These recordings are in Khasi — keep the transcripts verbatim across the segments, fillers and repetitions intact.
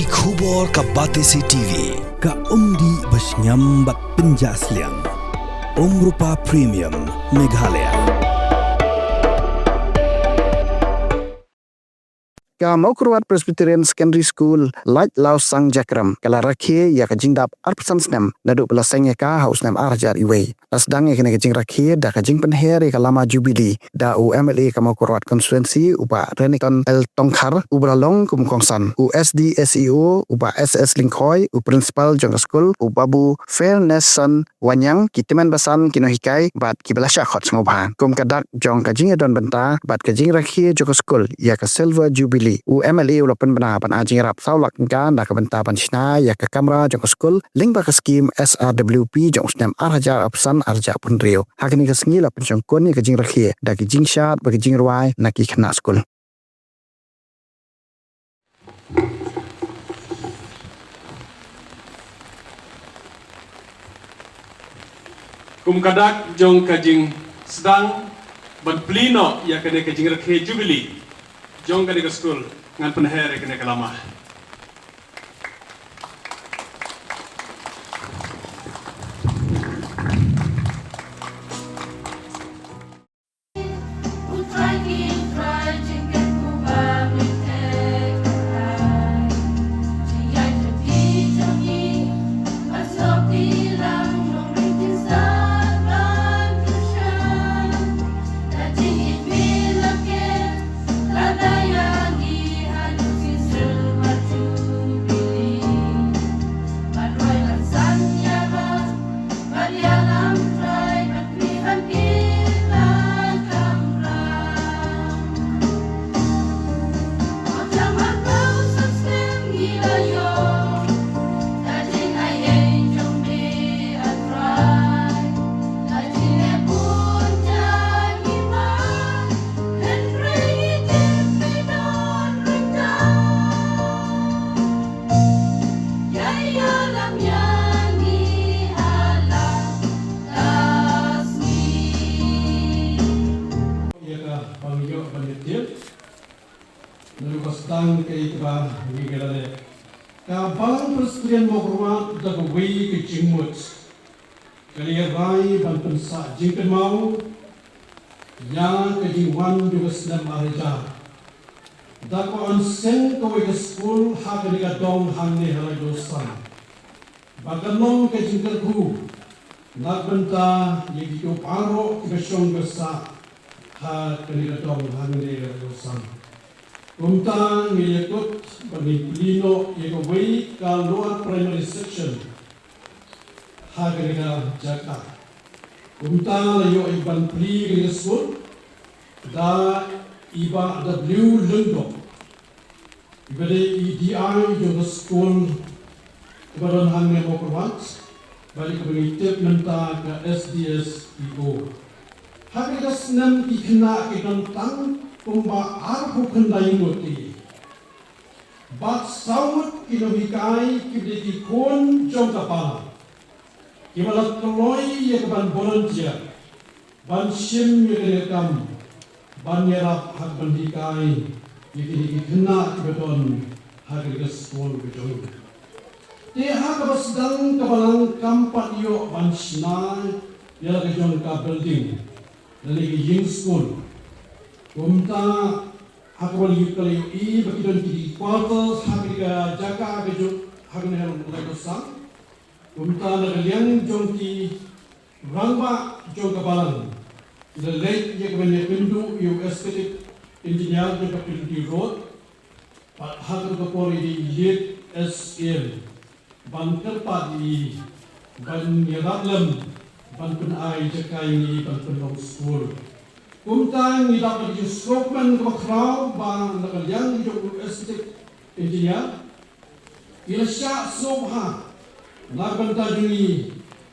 Ki khubor ka Batesi T V, ka umdih ba shngiam bad pynjah sliang. Umrupa Premium, Meghalaya. Ka Mawkyrwat Presbyterian Secondary School, Laitlawsang Jakram, ka la rakhe ïa ka jingdap arphew san snem naduh ba la seng ïa ka ha u snem ar hajar wei. La sdang ïa kane ka jingrakhe da ka jingpynher ïa ka lama Jubilee da u M L A ka Mawkyrwat Constituency, u Bah Renikton L Tongkhar, uba la long kum u kongsan, u S D S E O, u Bah S S Lyngkhoi, u Principal jong ka skul, u Babu Fairnesson Wanniang, ki tymmen basan, ki nonghikai bad kiba la shah khot sngewbha. Kum ka dak jong ka jingïadon bynta bad ka jingrakhe jong ka skul ïa ka Silver Jubilee, u M L A u la pynbna ban ai jingïarap saw lak tyngka na ka bynta ban shna ïa ka kamra jong ka skul lyngba ka skhim S R W P jong u snem ar hajar arphew san ar hajar arphew hynriew. Ha kane ka sngi la pynshongkun ïa ka jingrakhe da ki jingshad bad ki jingrwai na ki khynnah skul. Kum ka dak jong ka jingsdang ban plie noh ïa kane ka jingrakhe Jubilee jong kane ka skul, ngan pynher ïa kane ka lama. Ïa ka ban ïoh ban ïa tip. Naduh ba sdang kaei kaba ngi la leh, ka Balang Presbyterian Mawkyrwat da kawei ka jingmut ka la ïarai ban pynsah jingkynmaw ïa ka jingwan jong ka snem ar hajar. Da kaba seng kawei ka skul ha kane ka dong hangne ha Laitlawsang. Ba kan long ka jingkyrkhu na ka bynta ïa kito baroh kiba shong ba sah ha kane ka dong hangne ha Laitlawsang. Kumta ngi ïa kut ba ngin plie noh ïa kawei ka lower primary section ha kane ka jaka. Kumta la ïoh ïa ban plie ïa kane ka skul da i Bah W Lyngdoh, iba dei i D I jong ka skul kaba don hangne ha Mawkyrwat, bad ïa kaba ngi tip mynta ka S D S E O. Ha kane ka snem ki khynnah ki don tang kumba arphew khyndai ngut ki. Bad saw ngut ki nonghikai kiba dei ki khun jong ka balang, kiba la kloi ïa ka ban volunteer ban shim ïa kane ka kam, ban ïarap ha ka ban hikai ïa kine ki khynnah kiba don ha kane ka skul ka jong ngi. Te ha kaba sdang ka balang kam pat ïoh ban shna ïa la ka jong ka building lane ka ïing skul. Kumta ha kaba la ïohi ba ki don ki quarters ha kane ka jaka ka jong, ha kane ha Laitlawsang. Kumta na ka liang jong ki rangbah jong ka balang, ki la leit ïa ka ban ïakynduh ïa u aesthetic engineer jong ka Trinity Road, bad ha kata ka por i dei i late S M, ban kyrpad ïa i ban ïarap lem ban pynai jaka ïa ngi ban pynlong skul. Kumta ngi dap da ka jingsngewkmen kaba khraw ba na ka liang jong u aesthetic engineer, i la shah sngewbha na ka bynta jong ngi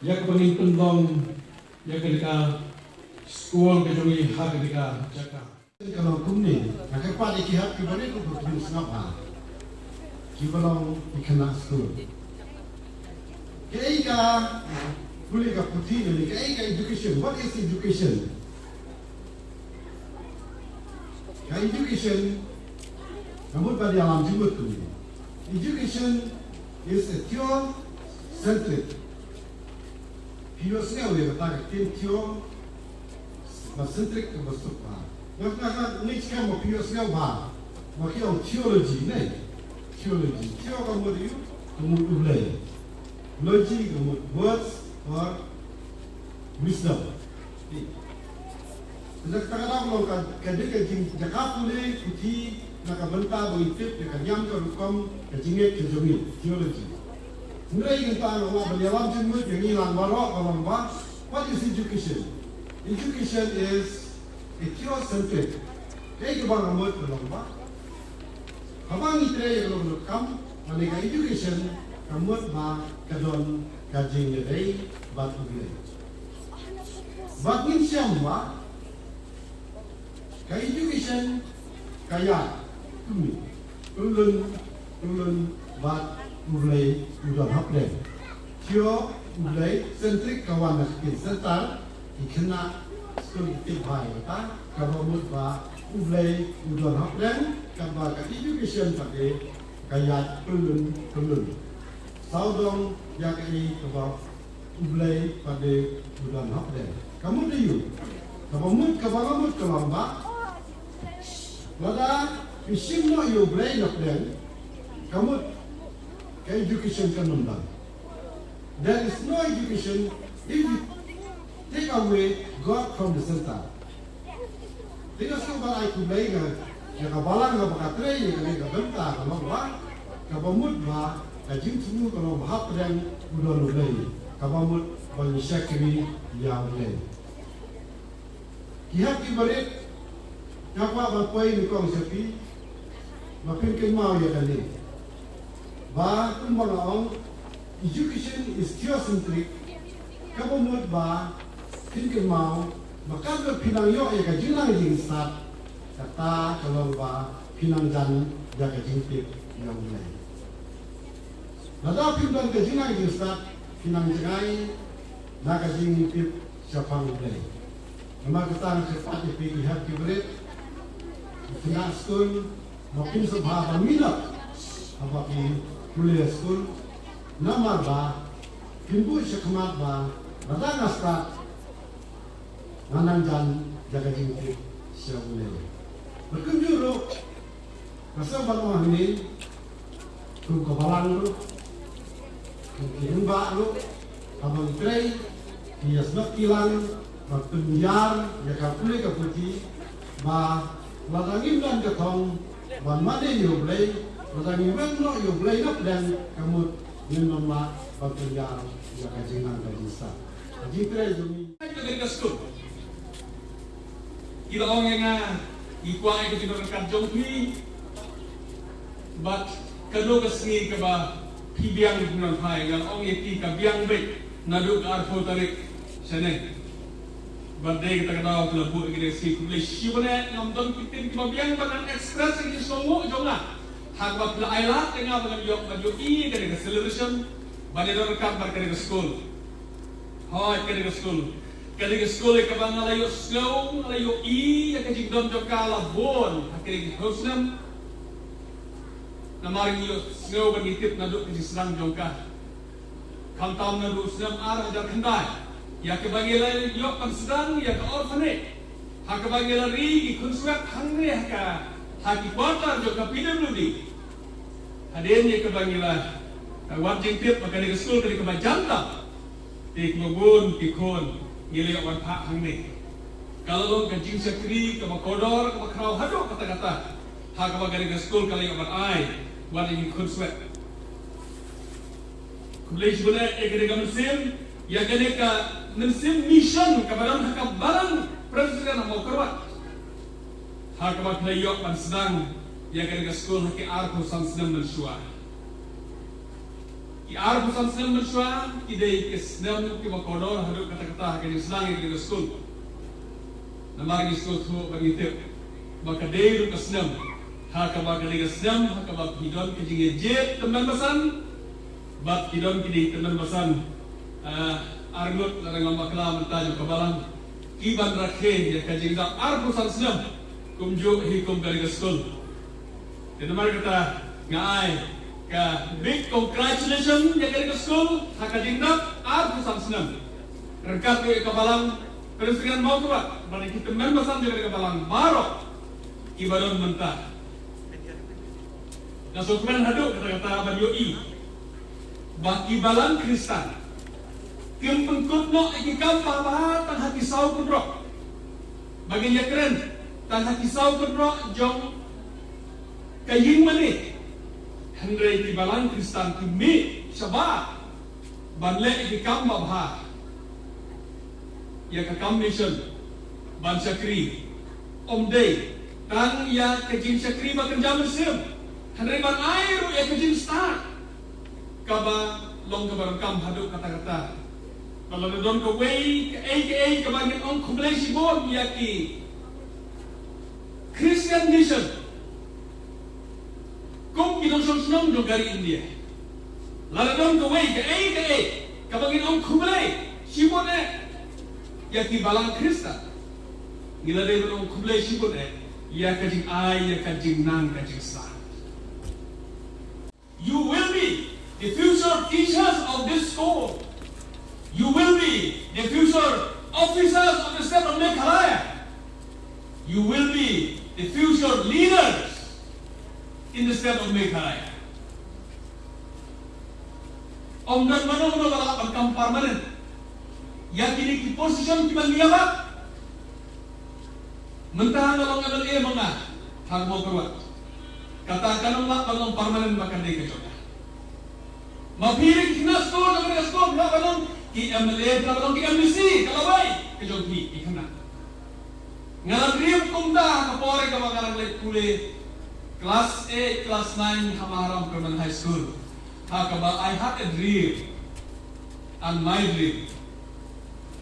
ïa kaba ngin pynlong ïa kane ka skul ka jong ngi ha kane ka jaka. Ka long kumne, nga kyrpad ïa ki hep kiba rit ruh ba kin sngewbha, kiba long ki khynnah skul. Kaei ka, pule ka puthi ne, kaei ka education? What is education? Ka education, ka mut ba ïalam jingmut kumne. Education is a theocentric. Phi ïohsngew ïa kata ka ktien theo, ba centric kaba suk bha. Nga nga nga ngeit skhem ba phi ïohsngew bha ba ki ong theology ne. Theology. Theo ka mut ïa u, ka mut U Blei. Logy ka mut words or wisdom. Te na kata ka daw ka long ka, ka dei ka jingjaka pule puthi na ka bynta ba ngin tip ïa ka niam ka rukom ka jingngeit ka jong ngi, theology. Hynrei ngi tang ïa ban ïalam jingmut ïa ngi lang baroh ka long ba, what is education? Education is a theocentric. Kaei kaba nga mut ka long ba, haba ngi trei ïa ka long ka kam, lane ka education, ka mut ba ka don ka jingïadei bad U Blei. Bad ngin shem ba ka education ka ïaid kumne, pyllun pyllun bad U Blei u don hapdeng. Theo, U Blei, centric, ka wan na ka ktien center, ki khynnah skul ki tip bha ïa kata, kaba mut ba U Blei u don hapdeng, katba ka education pat de ka ïaid pyllun pyllun. Sawdong ïa kaei kaba U Blei pat de u don hapdeng. Ka mut aïu? Kaba mut, kaba nga mut ka long ba, lada phi shim noh ïa U Blei napdeng, ka mut ka education kan ym don. There is no education if you take away God from the center. Te nga sngewbha ai khublei ïa ka, ïa ka balang kaba ka trei ïa kane ka bynta, ka long ba, kaba mut ba ka jingthmu ka long ba hapdeng u don U Blei, kaba mut ba ngi shakri ïa U Blei. Ki hep ki barit, nga kwah ban poi nyngkong sha phi ba phin kynmaw ïa kane, ba kumba nga ong, education is theocentric, kaba mut ba phin kynmaw ba katba phi nang ïoh ïa ka jingnang jingstad, kata ka long ba phi nang jan ïa ka jingtip ïa U Blei. Lada phim don ka jingnang jingstad, phi nang jngai na ka jingtip shaphang U Blei. Namar kata nga kyrpad ïa phi ki hep ki barit, ki khynnah skul, ba phin sngewbha ban minot haba phi pule skul, namar ba phin buh shakhmat ba lada nga stad, nga nang jan ïa ka jingtip sha U Blei. Bad kumjuh ruh, nga sngewbha ban ong hangne, kum ka balang ruh, kum ki rangbah ruh, haba ngi trei, ngi ïa snoh kti lang bad pynïar ïa ka pule ka puthi, ba lada ngim don ka thong ban mane ïa U Blei, lada ngi weng noh ïa U Blei napdeng, ka mut ngim nym lah ban pynïar ïa ka jingnang ka jingstad. Ka jingtrei jong ngi. Ka dei ka skul. Ki la ong ïa nga, ngi kwah ïa ka jingdonkam jong phi. Bad kano ka sngi kaba phi biang, phi nang phai, nga la ong ïa ki ka biang beit naduh ka arphew tarik shane. Bad dei kata ka daw ka la buh ïa ka sngi. Khublei shibun eh, ngam don ki ktien kiba biang ban express ïa ka jingsngewnguh jong nga ha kaba phi la ailad ïa nga ba ngan ïoh ban ïohi ïa kane ka celebration, ban ïadonkam bad kane ka skul. Hooid, kane ka skul. Kane ka skul ïa kaba nga la ïohsngew, nga la ïohi ïa ka jingdon jong ka la bun ha kine ki hynriew snem. Namar ngi ïohsngew bad ngi tip naduh ka jingsdang jong ka. Khamtam naduh u snem ar hajar khyndai, ïa kaba ngi la ïoh ban sdang ïa ka orphanage, ha kaba ngi la ri ki khunswet hangne ha ka, ha ki quarter jong ka P W D. Hadien ïa kaba ngi la, eh, wad jingtip ba kane ka skul ka dei kaba jan tam, te kiba bun ki khun ngi la ïoh ban phah hangne. Ka la long ka jingshakri kaba kordor, kaba khraw haduh katta katta, ha kaba kane ka skul ka la ïoh ban ai wat ïa ki khunswet. Khublei shibun eh ïa kane ka mynsiem, ïa kane ka mynsiem mission kaba don ha ka balang Presbyterian ha Mawkyrwat, ha kaba phi la ïoh ban sdang ïa kane ka skul ha ki arphew san snem mynshuwa. Ki arphew san snem mynshuwa ki dei ki snem kiba kordor haduh katta katta ha ka jingsdang ïa kane ka skul. Namar ngi sngewthuh bad ngi tip ba ka dei ruh ka snem, ha kaba ka dei ka snem ha kaba ki don ka jingïajied tymmen basan, bad ki don ki dei tymmen basan, eh, arngut lada ngam bakla mynta jong ka balang, ki ban rakhe ïa ka jingdap arphew san snem kumjuh hi kum kane ka skul. Te namar kata nga ai Ka big congratulations ïa ka skul ha ka jingdap arphew san snem. Ryngkat ïa ka balang Presbyterian Mawkyrwat bad ïa ki tymmen basan jong ka balang baroh kiba don mynta. Nga sngewkmen haduh katta katta ban ïohi ba ki balang Khristan kim pynkut noh ïa ki kam ba bha tang ha ki saw kynroh. Ba ngin ïakren tang ha ki saw kynroh jong ka ïing mane. Hynrei ki balang Khristan ki mih shabar ban leh ïa ki kam ba bha. Ïa ka kam mission ban shakri, ym dei tang ïa ka jingshakri ba kynja mynsiem, hynrei ban ai ruh ïa ka jingstad kaba long kaba donkam haduh katta katta. Ba lada don kawei kaei kaei kaba ngin ong khublei shibun ïa ki Christian Mission, kum ki nongshong shnong jong ka ri India. Lada don kawei kaei kaei kaba ngin ong khublei shibun eh ïa ki balang Khristan, ngi la dei ban ong khublei shibun eh ïa ka jingai, ïa ka jingnang, ka jingstad. You will be the future teachers of this school. You will be the future officers of the state of Meghalaya. You will be the future leaders in the state of Meghalaya. Ym don mano mano ba lah ban kam permanent ïa kine ki position kiba ngi ïa bat. Mynta nga long M L A ma nga ha Mawkyrwat. Kata kan ym lah ban long permanent ba kan dei ka jong nga. Ma phi ki khynnah skul, na ka skul, lah ban long ki M L A, lah ban long ki M D C, ka lawei ka jong phi ki khynnah. Nga la triem kumta ha ka por kaba nga dang leit pule klas eight, klas nine ha Maharam Permanent High School. Ha kaba I had a dream, and my dream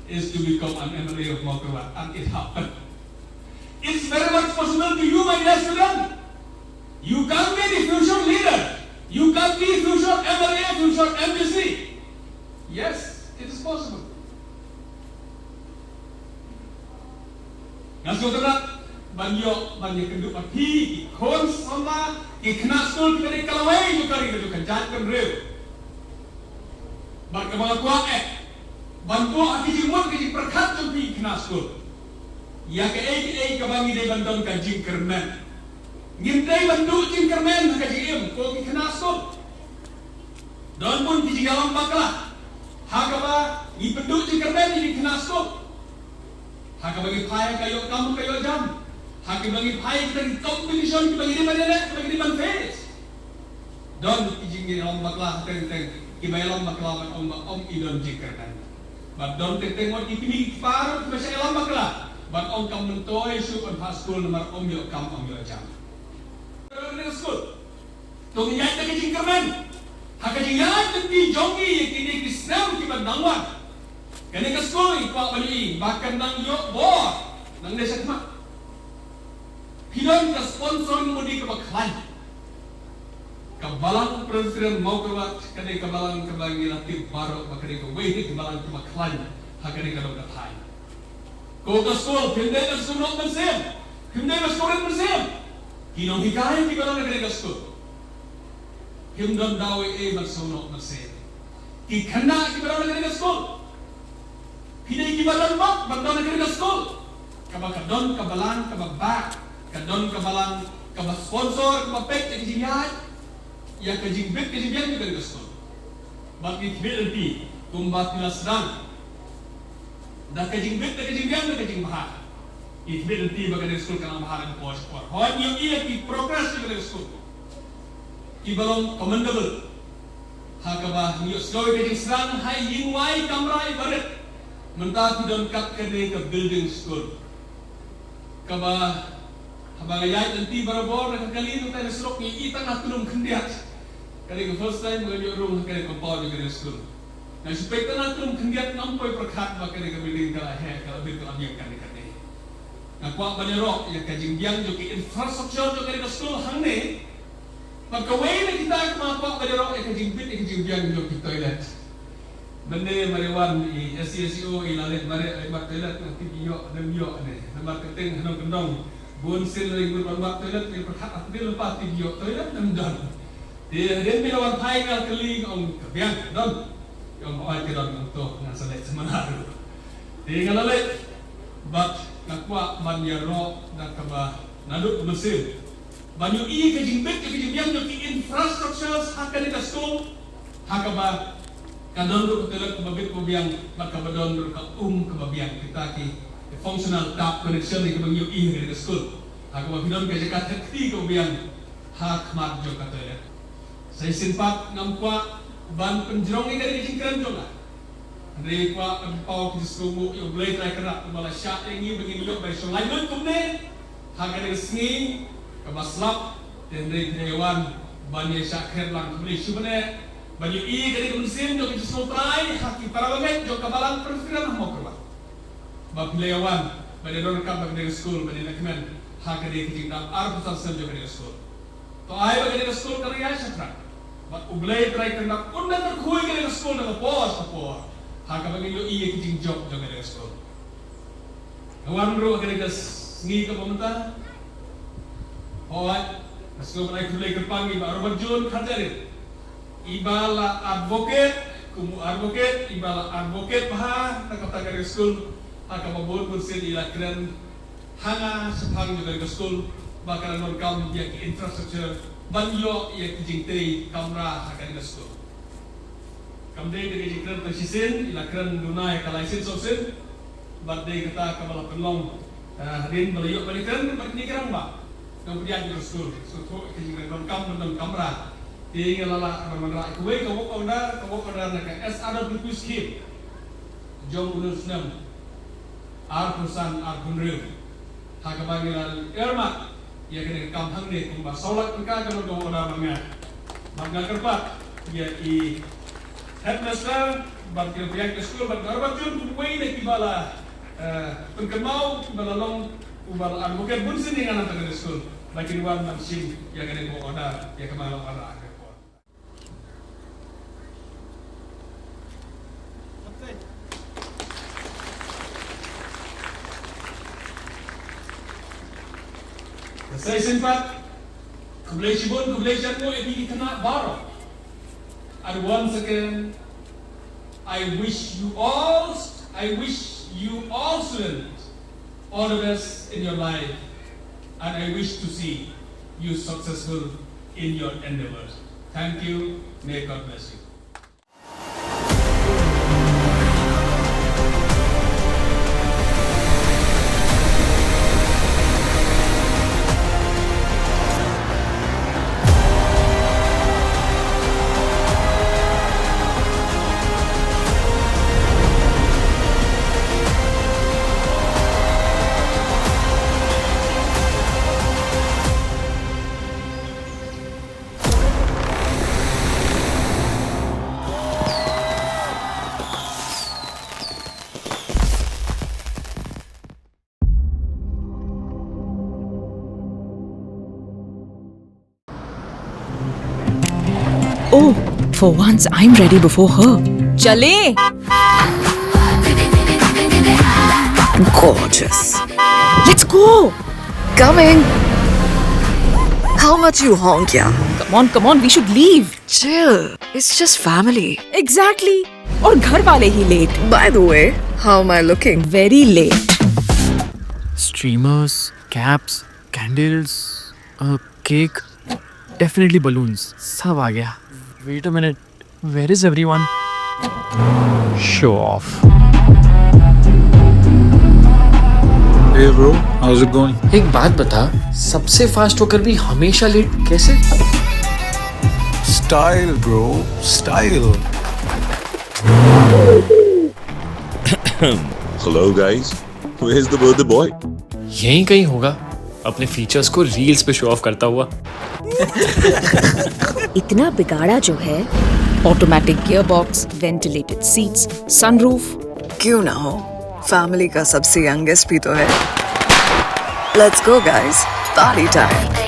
is to become an M L A of Mawkyrwat, and it happened. It's very much possible to you, my dear student. You can be the future leader. You can be future M L A, future M D C. Yes, it is possible. Nga sngewtynnat ban ïoh ban ïakynduh bad phi ki khun samla, ki khynnah skul kiba dei ka lawei jong ka ri, jong ka jaitbynriew. Bad kaba nga kwah eh ban buh ha ki jingmut ki jingpyrkhat jong phi ki khynnah skul ïa kaei kaei kaba ngi dei ban don ka jingkyrmen. Ngim dei ban duh jingkyrmen ha ka jingim ko ki khynnah skul. Don bun ki jingïalam bakla ha kaba ngi pynduh jingkyrmen ïa ki khynnah skul. Ha kaba ngi phai ka ïoh kam ka ïoh jam. Ha kaba ngi phai kita ki competition kiba ngi dei ban ïaleh, kiba ngi dei ban face. Don ki jingïalam bakla teng teng, kiba ïalam bakla ban ong ba ym i don jingkyrmen. Bad don teng teng wat ki kmie ki kpa ruh kiba shah ïalam bakla ban ong kam myntoi shuh ban phah skul namar ym ïoh kam ym ïoh jam. Skul. To ngin ïaid da ka jingkyrmen ha ka jingïaid lynti jong ngi ïa kine ki snem kiba nang wan. Kane ka skul ngi kwah ban ïohi ba kan nang ïoh bor nangne shakhmat. Phi don ka sponsoring body kaba khlaiñ. Ka Balang Presbyterian Mawkyrwat ka dei ka balang kaba ngi la tip baroh ba ka dei kawei na ki balang kiba khlaiñ ha kane ka dong ka thaiñ. Ko ka skul phim dei ban sngewnoh mynsiem, phim dei ban sngewrit mynsiem. Ki nonghikai kiba don ha kane ka skul phim don daw ei ei ban sngewnoh mynsiem. Ki khynnah kiba don ha kane ka skul, phi dei kiba don bok ban don ha kane ka skul. Kaba ka don ka balang kaba bah, ka don ka balang kaba sponsor, kaba peit ïa ka jingïaid, ïa ka jingbit ka jingbiang jong kane ka skul. Bad ngi khmih lynti kumba phi la sdang da ka jingbit, da ka jingbiang, da ka jingbha. Ngi khmih lynti ba kane ka skul kan nang bha ha ka por sha por. Hooid, ngi ïohi ïa ki progress jong kane ka skul kiba long commendable. Ha kaba ngi ïohsngew ïa ka jingsdang ha ïingwai kamra iba rit. Mynta phi don kat kane ka building skul kaba haba nga ïaid lynti barabor na ka kali, na ka surok ngi i tang ha tlum khyndiat. Kane ka first time ba nga ïoh rung ha kane ka compound jong kane ka skul. Nga shu peit tang ha tlum khyndiat, ngam poi pyrkhat ba kane ka building ka la heh, ka la bit, ka la biang kane kane. Nga kwah ban ïaroh ïa ka jingbiang jong ki infrastructure jong kane ka skul hangne. Bad kawei na kita kaba nga kwah ban ïaroh ïa ka jingbit ïa ka jingbiang jong ki toilet. Mynne mar wan i S C S E O i la leh mareh, i mat toilet, nga tip ïoh ne ym ïoh ne. Namar ka teng ha nongkyndong bun sien la ïa ngut ban mat toilet, ngi pyrkhat, ah, tang lypa tip ïoh toilet ne ym don. Te hadien ba la wan phai nga la kylli, nga ong ka biang, don. Ki ong hooid ka don, nga ong to ngan sa leit samla ruh. Te nga la leit bad nga kwah ban ïaroh da kaba naduh ka mynsiem ban ïohi ka jingbit ka jingbiang jong ki infrastructures ha kane ka skul, ha kaba ka don ruh ka toilet kaba bit kaba biang bad kaba don ruh ka um kaba biang, kita ki functional tap connection ïa kaba ngi ïohi ha kane ka skul, ha kaba phi don ka jaka thep kti kaba biang ha khmat jong ka toilet. Sa shisien pat ngam kwah ban pynjrong ïa kane ka jingkren jong nga. Hynrei kwah ban paw ki jingsngewnguh ïa U Blei Trai Kynrad uba la shah ïa ngi ba ngin ïoh ban shong laitluid kumne ha kane ka sngi kaba slap. Te hynrei phi la wan ban ïa shah khet lang, khublei shibun eh ban ïohi kane ka mynsiem jong ka jingsngew trai ha ki para bangeit jong ka Balang Presbyterian ha Mawkyrwat. Ba phi la wan ban ïa don ryngkat bad kane ka skul ban ïa lehkmen ha kane ka jingdap arphew san snem jong kane ka skul. To ai ba kane ka skul kan ïaid shaphrang. Bad U Blei Trai Kynrad un nang kyrkhu ïa kane ka skul na ka por sha ka por, ha kaba ngin ïohi ïa ki jingjop jong kane ka skul. Nga wan ruh ha kane ka sngi kaba mynta. Hooid, nga sngewbha ban ai khublei kyrpang ïa i Bah Robert June Kharjahrit, iba la advocate, kum u advocate, iba la advocate bha na ka bynta kane ka skul, ha kaba bun bun sien i la kren ha nga shaphang jong kane ka skul ba kan donkam ïa ki infrastructure ban ïoh ïa ki jingtei kamra ha kane ka skul. Kam dei ka jingkren tang shisien, i la kren duna ïa ka license of sin. Bad dei kata kaba la pynlong, eh, hadien ba la ïoh ban ïakren bad kine ki rangbah, ngan pdiang ïa ka skul. Sngewthuh ïa ka jingkren donkam ban don kamra. Te nga la lah ban wanrah ïa kawei ka work order, ka work order na ka S R W P scheme jong u nongsnem arphew san arphew hynriew, ha kaba ngi la earmark ïa kane ka kam hangne kumba saw lak tyngka, ka long ka work order ba nga, bad nga kyrpad ïa i headmaster bad ki nongpynïaid ka skul bad ka Robert June kum uwei na kiba la, eh, pynkynmaw, kiba la long uba la advocate bun sien ïa nga na ka bynta ka skul, ba kin wan ban shim ïa kane ka work order ïa kaba nga la wanrah ha ka por. Sa shisien pat, khublei shibun, khublei shihajar nguh ïa phi ki khynnah baroh. And once again, I wish you all, I wish you all students all the best in your life, and I wish to see you successful in your endeavors. Thank you. May God bless you. Oh, for once I'm ready before her. चले। Gorgeous. Let's go. Coming. How much you honk, yeah? Come on, come on, we should leave. Chill. It's just family. Exactly. और घर वाले ही late. By the way, how am I looking? Very late. Streamers, caps, candles, a cake, definitely balloons. सब आ गया. Wait a minute. Where is everyone? Show off. Hey bro, how's it going? एक बात बता, सबसे फास्ट होकर भी हमेशा लेट कैसे? Style bro, style. Hello guys, where's the birthday boy? यहीं कहीं होगा, अपने फीचर्स को रील्स पे शो ऑफ करता हुआ. इतना बिगाड़ा जो है. Automatic gearbox, ventilated seats, sunroof. क्यों ना हो, फैमिली का सबसे यंगेस्ट भी तो है. Let's go guys, party time.